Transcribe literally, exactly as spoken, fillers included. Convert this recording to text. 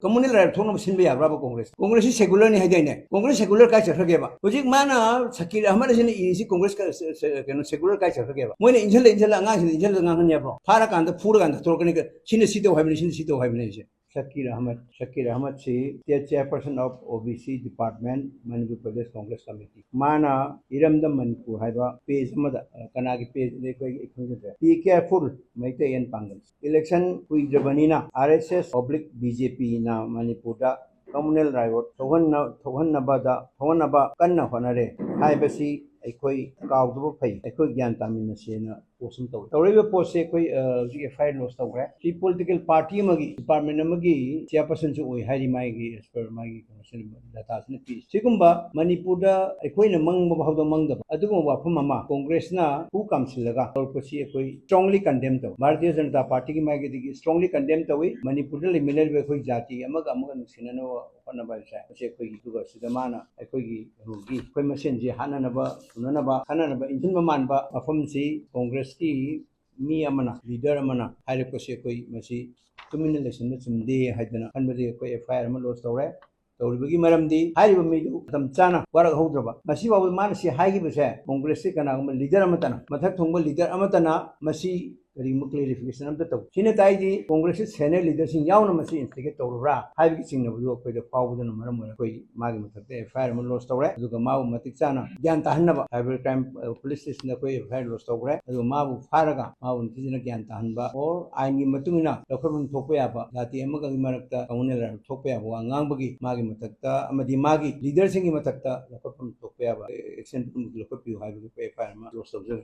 Communal right ꯊꯣꯛꯅꯕ ꯁꯤꯟꯕ ꯌꯥꯕ꯭ꯔꯥꯕ ꯀꯣꯡꯒ꯭ꯔꯦꯁ? ꯀꯣꯡꯒ꯭ꯔꯦꯁꯁꯤ ꯁꯦꯀꯨꯂꯔꯅꯤ ꯍꯥꯏꯗꯥꯏꯅꯦ? Congress secular ꯀꯥꯏ ꯆꯠꯈ꯭ꯔꯒꯦꯕ? ꯍꯧꯖꯤꯛ ꯃꯥꯅ ꯁꯀꯤꯔ ꯑꯍꯃꯗ ꯁꯤꯅ ꯏꯔꯤꯁꯤ ꯀꯣꯡꯒ꯭ꯔꯦꯁ ꯀ-, ꯁ-, ꯁ-, ꯀꯩꯅꯣ, ꯁꯦꯀꯨꯂꯔ ꯀꯥꯏ ꯆꯠꯈ꯭ꯔꯒꯦꯕ? ꯃꯣꯏꯅ ꯏꯟꯁꯤꯜꯂ ꯏꯟꯁꯤꯜꯂ ꯑꯉꯥꯡꯁꯤꯡꯗ ꯏꯟꯁꯤꯜꯂꯒ ꯉꯥꯡꯍꯟ ꯌꯥꯕ꯭ꯔꯣ? ꯐꯥꯔꯀꯥꯟꯗ ꯐꯨꯔꯀꯥꯟꯗ ꯊꯣꯛꯂꯛꯀꯅꯤ, ꯁꯤꯅ ꯁꯤ ꯇꯧ ꯍꯥꯏꯕꯅꯤ, ꯁꯤꯅ ꯁꯤ ꯇꯧ ꯍꯥꯏꯕꯅꯤ ꯍꯥꯏꯁꯦ꯫ ꯁꯀꯤꯔ Ahmad, ꯁꯀꯤꯔ ꯑꯍꯃꯗꯁꯤ State Chairperson of O B C Department, Manipur Pradesh Congress Committee꯫ ꯃꯥꯅ ꯏꯔꯝꯗꯝ ꯃꯅꯤꯄꯨꯔ ꯍꯥꯏꯕ ꯄꯦꯖ ꯑꯃꯗ, ꯑ, ꯀꯅꯥꯒꯤ ꯄꯦꯖꯅꯤ ꯑꯩꯈꯣꯏ, ꯑꯩ ꯈꯪꯖꯗ꯭ꯔꯦ꯫ Be careful, Meitei and Pangal. Election ꯀꯨꯏꯗ꯭ꯔꯕꯅꯤꯅ R S S oblique B J Pꯅ ꯃꯅꯤꯄꯨꯔꯗ communal riot ꯊꯣꯛꯍꯟꯅ-, ꯊꯣꯛꯍꯟꯅꯕꯗ, ꯊꯣꯛꯍꯟꯅꯕ ꯀꯟꯅ ꯍꯣꯠꯅꯔꯦ ꯍꯥꯏꯕꯁꯤ ꯑꯩꯈꯣꯏ ꯀꯥꯎꯗꯕ ꯐꯩ, ꯑꯩꯈꯣꯏ ꯒ꯭ꯌꯥꯟ ꯇꯥꯃꯤꯟꯅꯁꯦꯅ ꯄꯣꯁ ꯑꯃ ꯇꯧꯔꯦ꯫ ꯇꯧꯔꯛꯏꯕ ꯄꯣꯠꯁꯦ ꯑꯩꯈꯣꯏ, ꯑ, ꯍꯧꯖꯤꯛ F I R lodge ꯇꯧꯈ꯭ꯔꯦ꯫ ꯁꯤ political party ꯑꯃꯒꯤ, department ꯑꯃꯒꯤ chairpersonꯁꯨ ꯑꯣꯏ ꯍꯥꯏꯔꯤ, ꯃꯥꯒꯤ, as per ꯃꯥꯒꯤ ꯀꯩꯅꯣꯁꯤꯅ, dataꯁꯤꯅ ꯄꯤ꯫ ꯁꯤꯒꯨꯝꯕ ꯃꯅꯤꯄꯨꯔꯗ ꯑꯩꯈꯣꯏꯅ ꯃꯪꯕ ꯐꯥꯎꯗ ꯃꯪꯗꯕ ꯑꯗꯨꯒꯨꯝꯕ ꯋꯥꯐꯝ ꯑꯃ ꯀꯣꯡꯒ꯭ꯔꯦꯁꯅ ꯍꯨ ꯀꯥꯝꯁꯤꯜꯂꯒ ꯇꯧꯔꯛꯄꯁꯤ ꯑꯩꯈꯣꯏ strongly condemn ꯇꯧꯏ꯫ ꯚꯥꯔꯇꯤꯌ ꯖꯅꯇꯥ ꯄꯥꯔꯇꯤꯒꯤ ꯃꯥꯏꯀꯩꯗꯒꯤ strongly condemn ꯇꯧꯏ꯫ ꯃꯅꯤꯄꯨꯔꯗ ꯂꯩꯃꯤꯟꯅꯔꯤꯕ ꯑꯩꯈꯣꯏ ꯖꯥꯇꯤ ꯑꯃꯒ ꯑꯃꯒ ꯅꯨꯡꯁꯤꯅꯅꯕ ꯍꯣꯠꯅꯕ ꯍꯥꯏꯕꯁꯦ, ꯃꯁꯤ ꯑꯩꯈꯣꯏꯒꯤ, ꯑꯗꯨꯒ ꯁꯤꯗ ꯃꯥꯅ ꯑꯩꯈꯣꯏꯒꯤ ꯀꯩꯅꯣꯒꯤ, ꯑꯩꯈꯣꯏ ꯃꯁꯦꯟꯁꯤ ꯍꯥꯠꯅꯅꯕ, ꯐꯨꯅꯅꯕ, ꯈꯠꯅꯅꯕ, ꯏꯟꯁꯤꯟꯕ ꯃꯥꯟꯕ ꯃꯐꯝꯁꯤ ꯀꯣꯡꯒ꯭ꯔꯦꯁꯀꯤ ꯃꯤ ꯑꯃꯅ, leader ꯑꯃꯅ ꯍꯥꯏꯔꯛꯄꯁꯤ ꯑꯩꯈꯣꯏ ꯃꯁꯤ ꯇꯨꯃꯤꯟꯅ ꯂꯩꯁꯤꯟꯕ ꯆꯨꯝꯗꯦ ꯍꯥꯏꯗꯅ ꯈꯟꯕꯗꯒꯤ ꯑꯩꯈꯣꯏ F I R ꯑꯃ lodge ꯇꯧꯔꯦ꯫ ꯇꯧꯔꯤꯕꯒꯤ ꯃꯔꯝꯗꯤ ꯍꯥꯏꯔꯤꯕ ꯃꯤꯗꯨ ꯃꯇꯝ ꯆꯥꯅ ꯋꯥꯔꯛꯍꯧꯗ꯭ꯔꯕ꯫ ꯉꯁꯤ ꯐꯥꯎꯕ ꯃꯥꯅ ꯁꯤ ꯍꯥꯏꯈꯤꯕꯁꯦ ꯀꯣꯡꯒ꯭ꯔꯦꯁꯀꯤ ꯀꯅꯥꯒꯨꯝꯕ leader ꯑꯃꯠꯇꯅ, ꯃꯊꯛ ꯊꯣꯡꯕ leader ꯑꯃꯠꯇꯅ ꯃꯁꯤ ꯀꯔꯤꯒꯨꯝꯕ clarification ꯑꯝꯇ ꯇꯧ꯫ ꯁꯤꯅ ꯇꯥꯛꯏꯗꯤ ꯀꯣꯡꯒ꯭ꯔꯦꯁꯀꯤ senior leaderꯁꯤꯡ ꯌꯥꯎꯅ ꯃꯁꯤ instigate ꯇꯧꯔꯕ꯭ꯔꯥ ꯍꯥꯏꯕꯒꯤ ꯆꯤꯡꯅꯕꯗꯨ ꯑꯩꯈꯣꯏꯗ ꯐꯥꯎꯕꯗꯨꯅ ꯃꯔꯝ ꯑꯣꯏꯔꯒ ꯑꯩꯈꯣꯏ ꯃꯥꯒꯤ ꯃꯊꯛꯇ F I R ꯑꯃ lodge ꯇꯧꯔꯦ꯫ ꯑꯗꯨꯒ ꯃꯥꯕꯨ ꯃꯇꯤꯛ ꯆꯥꯅ ꯒ꯭ꯌꯥꯟ ꯇꯥꯍꯟꯅꯕ cyber crime, ꯑ, police stationꯗ ꯑꯩꯈꯣꯏ F I R lodge ꯇꯧꯈ꯭ꯔꯦ꯫ ꯑꯗꯨꯒ ꯃꯥꯕꯨ ꯐꯥꯔꯒ ꯃꯥꯕꯨ ꯅꯤꯡꯊꯤꯖꯅ ꯒ꯭ꯌꯥꯟ ꯇꯥꯍꯟꯕ or ꯑꯥꯏꯟꯒꯤ ꯃꯇꯨꯡ ꯏꯟꯅ ꯂꯧꯈꯠꯐꯝ ꯊꯣꯛꯄ ꯌꯥꯕ, ꯖꯥꯇꯤ ꯑꯃꯒꯒꯤ ꯃꯔꯛꯇ communal right ꯊꯣꯛꯄ ꯌꯥꯕ ꯋꯥ ꯉꯥꯡꯕꯒꯤ ꯃꯥꯒꯤ ꯃꯊꯛꯇ ꯑꯃꯗꯤ ꯃꯥꯒꯤ leaderꯁꯤꯡꯒꯤ ꯃꯊꯛꯇ ꯂꯧꯈꯠꯐꯝ ꯊꯣꯛꯄ ꯌꯥꯕ action ꯄꯨꯝꯅꯃꯛ ꯂꯧꯈꯠꯄꯤꯌꯨ ꯍꯥꯏꯕꯒꯤ F I R ꯑꯃ lodge ꯇꯧꯖꯔꯦ꯫